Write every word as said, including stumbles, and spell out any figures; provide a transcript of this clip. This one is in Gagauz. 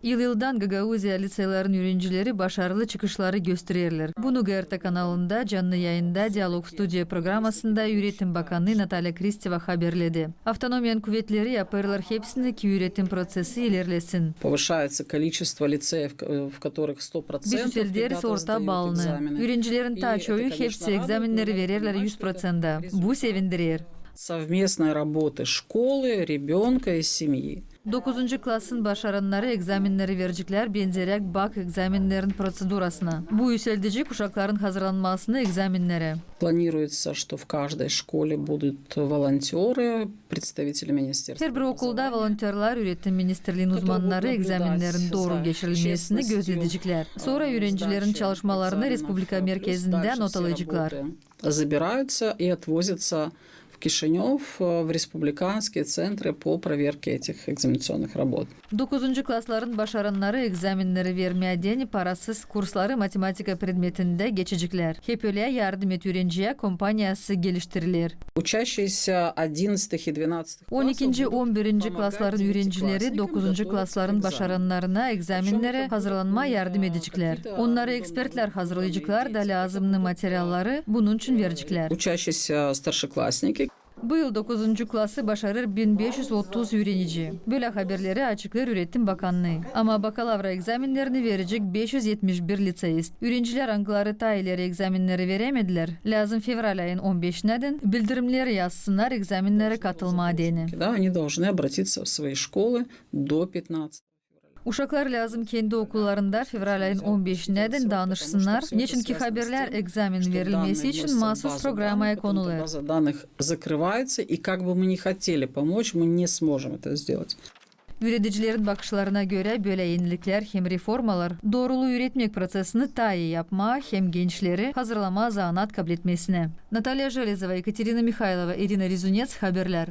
Yıl-yıldan Gagauziya liţeylerin üürencileri başarılı çıkışları göstererlär. Bunu GRT kanalında canlı yayında Dialog Studiya programasında üüretim bakanı Natalya Kristeva haberledi. Avtonomiyanın kuvetleri yapêrlar hepsini, ki üüretim proţesi ilerlesin. Повышается количество лицеев, в которых сто процентов ребята сдают экзамены. Biz üüselderiz orta balını. Üürencilerin taa çoyu hepsi ekzamenneri vererlär üz proţentä. Bu sevindirer. Совместной работы школы, ребёнка и семьи. Dokuzuncu klasın başarannarı ekzamenneri vereceklär benzerek bak ekzamennerin proţedurasına. Bu üüseldecek uşakların hazırlanmasını ekzamennerä. Планируется, что в каждой школе будут волонтёры, представители министерства образования. Herbir okulda volontörlar, üüretim ministerliinin uzmannarı ekzamennerin dooru geçirilmesini gözledeceklär. Sora üürencilerin çalışmalarını respublika merkezindä notalayaceklar. Забираются и отвозятся в Кишинёв, в республиканские центры по проверке этих экзаменационных работ. Dokuzuncu klasların başarannarı ekzamenneri vermää deyni parasız kursları matematika predmetindä geçeceklär. Hep ölä, "Yardım et üürenciyä" kompaniyası geliştiriler. Учащиеся одиннадцатых и двенадцатых классов будут помогать девятиклассникам готовиться к экзаменам. On ikinci, on birinci klasların üürencileri dokuzuncu klasların başarannarına ekzamennerä hazırlanmaa yardım edeceklär. Onnarı ekspertlär hazırlayaceklar da lääzımnı materialları bunun için vereceklär. Учащиеся старшеклассники. Bu yıl dokuzuncu klası başarêr bin beş üz otuz üürenici. Bölä haberleri açıklêêr Üüretim bakannıı. Ama bakalavra ekzamennerini verecek beş üz etmiş bir liţeist. Üürencilär, angıları taa ileri ekzamenneri verämedilär, lääzım fevral ayın on beşinä dän bildirimleri yazsınnar ekzamennere katılmaa deyni. Да, они должны обратиться в свои школы до пятнадцатого февраля. Uşaklar lääzım kendi okullarında fevral ayın on beşinä dän danışsınnar, neçin ki haberlär ekzamen verilmesi için maasuz programaya konulêr. База данных закрывается, и как бы мы ни хотели помочь, мы не сможем это сделать. Üüredicilerin bakışlarına görä, bölä eniliklär hem reformalar doorulu üüretmäk proţesini taa ii yapmaa hem gençleri hazırlamaa zanaat kabletmesinä. Natalya Jelezova, Ekaterina Mihaylova, İrina Rezuneţ, Haberlär.